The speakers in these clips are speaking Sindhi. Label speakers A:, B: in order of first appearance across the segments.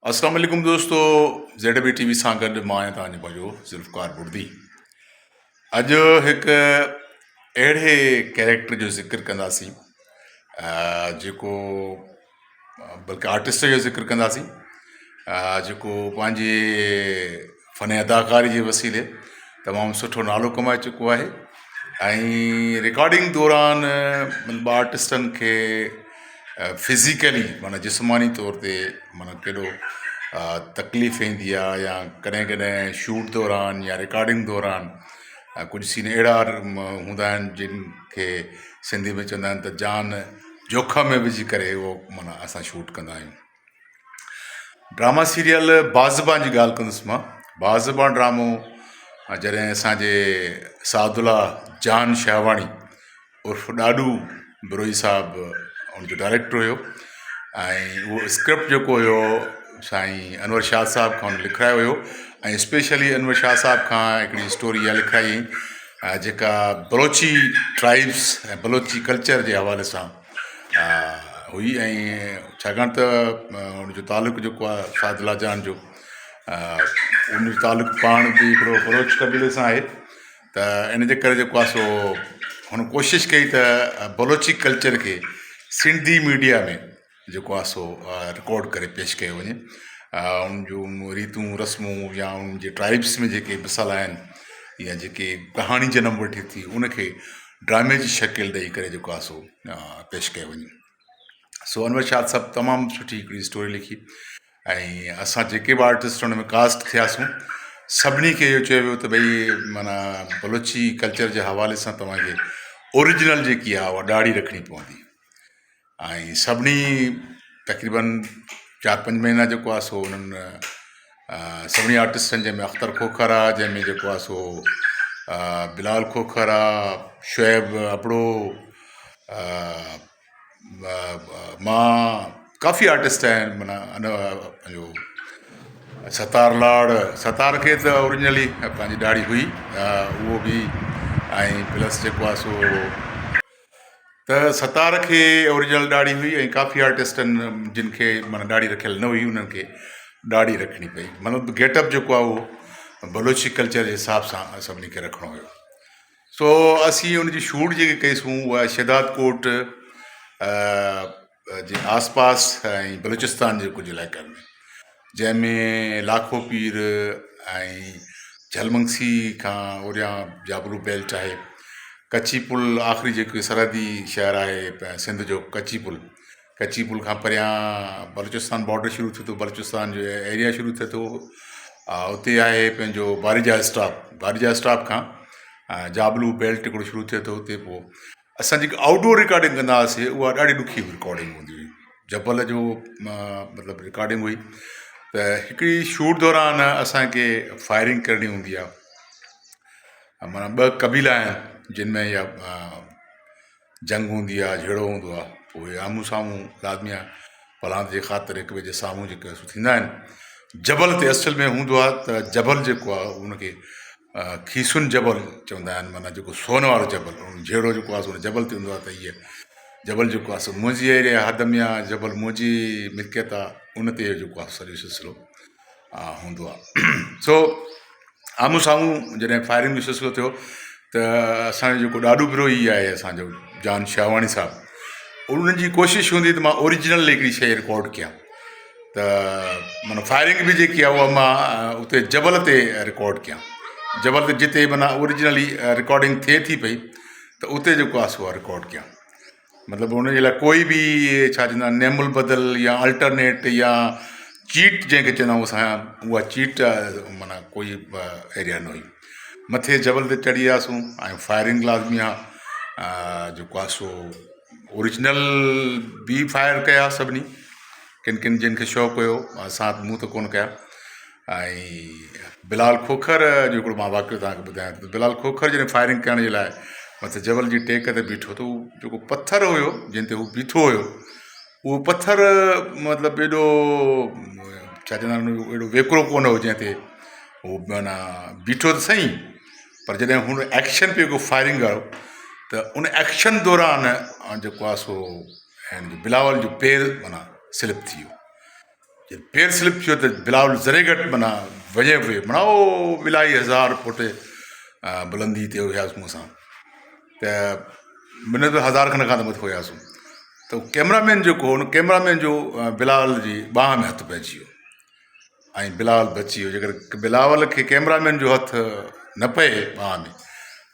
A: اسلام عليڪم دوستو زيڊ بي ٽي وي سان گڏ مان آهيان توهان جو پنهنجو ذوالفقار بڙدي اڄ هڪ اهڙي ڪيريڪٽر جو ذڪر ڪنداسين جيڪو بلڪه آرٽسٽ جو ذڪر ڪنداسين جيڪو پنهنجي فن اداڪاري جي وسيلي تمام سٺو نالو ڪمائي چڪو آهي ۽ رڪارڊنگ دوران مطلب آرٽسٽن کي فزيڪلي معنيٰ جسماني طور تي معنيٰ ڪيڏو تڪليف ايندي آهي يا ڪڏهن ڪڏهن شوٽ دوران يا رڪارڊنگ دوران ڪجهه سين اهڙا هوندا آهن جن کي سنڌي ۾ چوندا آهن ته جان جوکم ۾ وجهي ڪري اهو معنيٰ اسان شوٽ ڪندا آهيون ڊراما سيريل بازبان جي ڳالهه ڪندس مان بازبان ڊرامو جڏهن اسانجي سعد الله جان شاهواڻي عرف ڏاڏو بروهي صاحب ان جو ڊائريڪٽر هيو ۽ اهو اسڪرپٽ جيڪو هيو سائين انور شاهه صاحب کان لکرايو هيو ۽ اسپيشلي انور شاهه صاحب کان هڪڙي اسٽوري اها لکرائي هئي جيڪا بلوچي ٽرائبس ۽ بلوچي ڪلچر جي حوالي سان هئي ۽ ڇاڪاڻ ته ان جو تعلق جيڪو آهي سعد الله جان جو ان جو تعلق پاڻ به هڪڙو بلوچ قبيلي سان آهي ته ان جي ڪري جيڪو آهي سو هن ڪوشش ڪئي ته بلوچي ڪلچر کي سنڌي ميڊيا ۾ جيڪو آهي سو رڪارڊ ڪري پيش ڪيو وڃي ان جون ريتون رسمون يا ان جي ٽرائبس ۾ جيڪي مسئلا آهن يا جيڪي ڪهاڻي جنم وٺي ٿي ان کي ڊرامي جي شڪل ڏئي ڪري جيڪو آهي سو پيش ڪيو وڃي سو انور شاد صاحب تمام سٺي هڪڙي اسٽوري لکي ۽ اسان جيڪي به آرٽسٽ ان ۾ ڪاسٽ ٿياسون سڀني کي اهو چيو ويو ته ڀئي معنيٰ بلوچي ڪلچر جي حوالي سان توهانکي اوريجنل جيڪي آهي اها ڏاڙهي رکڻي پوندي ۽ سڀني تقريبن چار پنج مهينا جيڪو آهي سو انهن سڀني آرٽسٽن جنهن ۾ اختر کوکر آهي جنهن ۾ جيڪو آهي سو بلال کوکر آهي شعيب ابڙو مان ڪافي آرٽسٽ آهن معنيٰ ان پنهنجو ستار لاڙ ستار کي ته اوريجنلي پنهنجي ڏاڙهي هئي اهو به ۽ پلس جيڪو آهي سو ته ستار کي اوريجنل ڏاڙهي هئي ۽ ڪافي آرٽسٽن جن کي معنيٰ ڏاڙهي رکيل نه هئي انهن کي ڏاڙهي رکڻي پئي مطلب گيٽ اپ جيڪو آهي اهو بلوچي ڪلچر جي حساب سان سڀني کي رکڻو هيو سو اسين ان جي شوٽ جيڪي ڪئيسون اها شهداد ڪوٽ جي آس پاس ۽ بلوچستان جي ڪجهه علائقن ۾ جنهن ۾ لاکو پير ۽ جهل منگسي کان اوريان جابلو بيلٽ آهي ڪچي پل آخري جيڪو سرحدي شهر آهي سنڌ جو ڪچي پل ڪچي پل کان پريان بلوچستان بارڊر شروع ٿئي ٿو بلوچستان جو ايريا شروع ٿئي ٿو اتي آهي پنهنجو باريجا اسٽاپ باريجا اسٽاپ کان جابلو بيلٽ هڪڙو شروع ٿئي ٿو اتي پوء اسان جيڪي آئوٽ ڊور رڪارڊنگ ڪندا هئاسين اها ڏاڍي ڏکي رڪارڊنگ هوندي هئي جبل جو مطلب رڪارڊنگ هئي ته هڪڙي شوٽ دوران اسانکي فائرنگ ڪرڻي هوندي آهي معنيٰ ٻه قبيلا آهن جن ۾ اها جنگ هوندي آهي جهيڙو هوندو آهي پوء آمهون سامهون لازمي آهي پلاند جي خاطر هڪ ٻئي جي سامهون جيڪي ٿيندا آهن جبل تي اصل ۾ هوندو آهي ته جبل جيڪو آهي ان کي کيسن جبل چوندا آهن معنيٰ جيڪو سون وارو جبل ان جهيڙو جيڪو آهي سو ان جبل تي هوندو آهي ته هيء جبل جيڪو آهي سو منهنجي ايريا حد ۾ آهي جبل منهنجي ملڪيت آهي ان تي جيڪو آهي سڄو سلسلو هوندو آهي سو آمهون سامهون جڏهن فائرنگ جو سلسلو ٿيو ته اسانجو جيڪو ڏاڏو بروهي آهي اسانجو جان شاهواڻي صاحب انهن جي ڪوشش هوندي ته مان اوريجنل هڪڙي شيء رڪارڊ ڪيان ته معنيٰ فائرنگ به جيڪي آهي اها مان اتي جبل تي رڪارڊ ڪيان جبل تي جتي معنيٰ اوريجنلي رڪارڊنگ ٿئي ٿي پئي ته اتي جيڪو آهي سو اها رڪارڊ ڪيان مطلب ان جي لاء ڪوئي به ڇا چوندا آهن نعم البدل يا الٽرنيٽ يا چيٽ جنهن کي چوندا آهيون اسان اها چيٽ معنيٰ ڪوئي ايريا نه هئي مٿي جبل تي چڙهي وياسون ۽ فائرنگ لازمي آهي جيڪو آهي سو اوريجنل به فائر ڪيا سڀني ڪن ڪن جن کي شوق هيو اسان مون ته ڪونه ڪيا ۽ بلال کوکر جو هڪڙو مان واقعو توهان کي ٻڌايان ٿو بلال کوکر جڏهن فائرنگ ڪرڻ جي لاء مٿي جبل جي ٽيڪ تي بيٺو ته هو جيڪو پٿر هيو جنهن تي هو بيٺو هيو اهو پٿر مطلب ايڏو ڇا چوندا آهن ايڏو ويڪرو ڪونه هو جنهن تي هو معنيٰ بيٺو ته سهي پر جڏهن هن ايڪشن پيو ڪيو فائرنگ وارو ته ان ايڪشن دوران جيڪو آهي سو ۽ بلاول جو پير معنيٰ سلپ ٿي ويو. جي پير سلپ ٿيو ته بلاول ذري گهٽ معنيٰ وڃي پيو معنيٰ او الاهي هزار فوٽ بلندي تي هياسون اسان ته منت هزار کن کان ته مٿي هياسون ته ڪيمرا مين جيڪو هو ان ڪيمرا مين جو بلاول جي ٻانهن ۾ هٿ پئجي ويو ۽ بلاول بچي ويو جيڪر بلاول کي ڪيمرا مين جو هٿ نه پئي ٻانهن ۾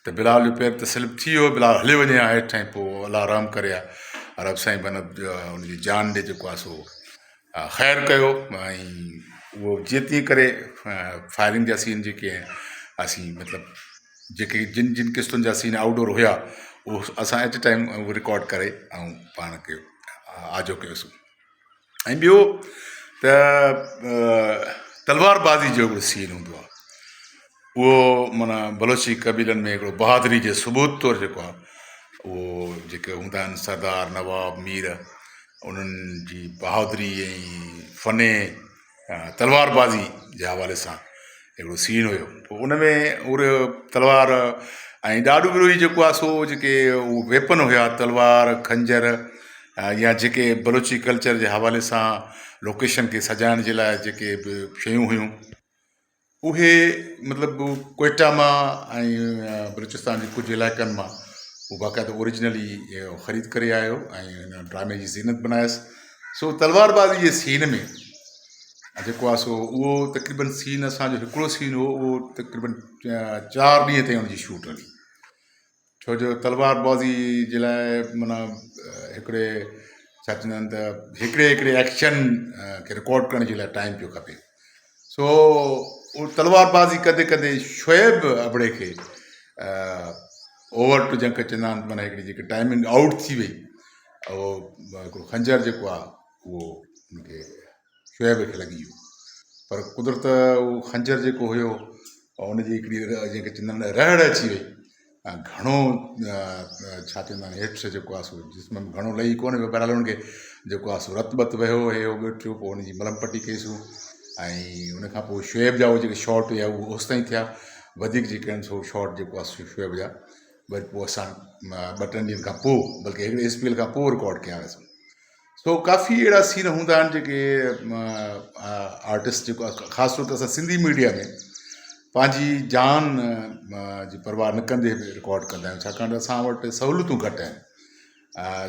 A: ته بلاول جو پير ته سلپ ٿي ويو بلاول هليو وڃي ها هيٺ ۽ پوء الله رحم ڪري ها رب سائين بنت ان جي جان ڏي جيڪو آهي سو خير ڪيو ۽ اهو جيئن تيئن ڪري فائرنگ جا سين جيڪي اسين مطلب جيڪي جن جن قسطن جا سين آئوٽ ڊور هيا اهو اسان ايٽ اي ٽائيم اهو رڪارڊ ڪري ۽ پاڻ کي آجو ڪيوسون ۽ ٻيو ته تلوار بازي جو هڪڙو سين هوندو آهي اهو معنيٰ بلوچي قبيلن ۾ هڪڙو بهادري جي ثبوت طور جيڪو آهي اهو جيڪي هوندا آهن سردار نواب مير انهن جي بهادري ۽ فن تلوار بازي جي حوالي سان هڪڙو سين هيو پوء ان ۾ اهي تلوار ۽ ڏاڏو بروهي جيڪو آهي سو جيڪي ويپن هيا تلوار خنجر يا جيڪي بلوچي ڪلچر جي حوالي سان لوڪيشن کي سجائڻ جي لاء جيڪي به شيون هيون اهي مطلب ڪوئيٽا مان ۽ بلوچستان جي ڪجهه علائقن مان هو باقاعده اوريجنلي خريد ڪري آيو ۽ هن ڊرامي جي زينت بنايس سو تلوار بازي جي سين ۾ جيڪو آهي سو اهو تقريبن سين اسانجو هڪڙو سين هو اهو تقريبن چار ڏينهن تائين ان جي شوٽ هلي ڇو جو تلوار بازي جي لاء معنيٰ هڪڙي ڇا چوندا آهن ته هڪڙي هڪڙي ايڪشن کي رڪارڊ ڪرڻ جي لاء ٽائيم پيو کپي سو اهو تلوار بازي ڪندي ڪندي شعيب ابڙي کي اوور ٽو جنهن کي چوندا آهن معنيٰ هڪڙي جيڪي ٽائمنگ آئوٽ ٿي وئي اهو هڪڙو خنجر جيڪو آهي اهو ان کي شعيب کي لڳي ويو پر قدرت اهو خنجر جيڪو هيو ان جي هڪڙي جنهن کي چوندا آهن رهڙ اچي وئي ۽ گهڻو ڇا چوندا آهن هيٺ جيڪو آهي سو جسم ۾ گهڻو لهي ڪونه ويو بهرحال ان کي جيڪو آهي سو رت بت وهيو هي هو ٻيو ٽيون پوء ان جي ملم پٽي ڪئيسون ۽ ان کان پوء شعيب جا اهي جيڪي شاٽ هيا اهي اوستائين ٿيا وڌيڪ جيڪي آهن سو شاٽ جيڪو آهي سو شعيب جا وري پوء اسان ٻه ٽن ڏينهن کان پوء بلڪه هڪڙي اسپيل کان پوء رڪارڊ ڪيا هئاسون سو ڪافي اهڙا سين هوندا آهن جيڪي آرٽسٽ جيڪو آهي خاص طور تي اسان سنڌي ميڊيا ۾ پنهنجي جان جي پرواهه نه ڪندي به رڪارڊ ڪندا آهيون ڇاڪاڻ ته اسان وٽ سهولتون گهٽ آهن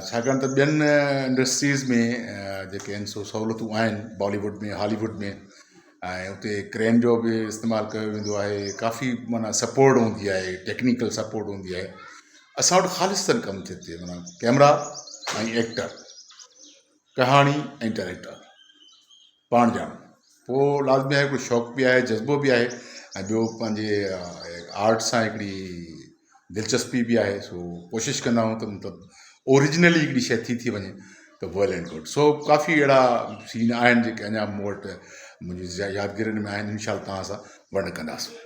A: ڇاڪاڻ ته ٻين انڊسٽريز ۾ جيڪي آهن سو سهولتون آهن بالي ووڊ ۾ هالي ووڊ ۾ ۽ اتي ڪرين جو به استعمال ڪيو ويندو آهي ڪافي معنيٰ سپورٽ هوندي آهي ٽيڪنيڪل سپورٽ هوندي آهي اسان وٽ خالصتاً ڪم ٿئي ٿئي معنيٰ ڪيمرا ۽ ايڪٽر ڪهاڻي ۽ ڊائريڪٽر پاڻ ڄاڻو پوء لازمي آهي هڪڙو شوق به آهي جذبو به آهي ۽ ٻيو پنهنجي آرٽ سان هڪڙي دلچسپي به آهي سو ڪوشش ڪندا آهيون ته مطلب اوريجنلي هڪڙي شيء ٿي ٿي وڃي ته ويل اينڊ گڊ سو ڪافي اهڙا سين آهن جيڪي اڃا مون وٽ منهنجي يادگيرين ۾ آهن انشاء الله توهان سان ونڊ ڪنداسون.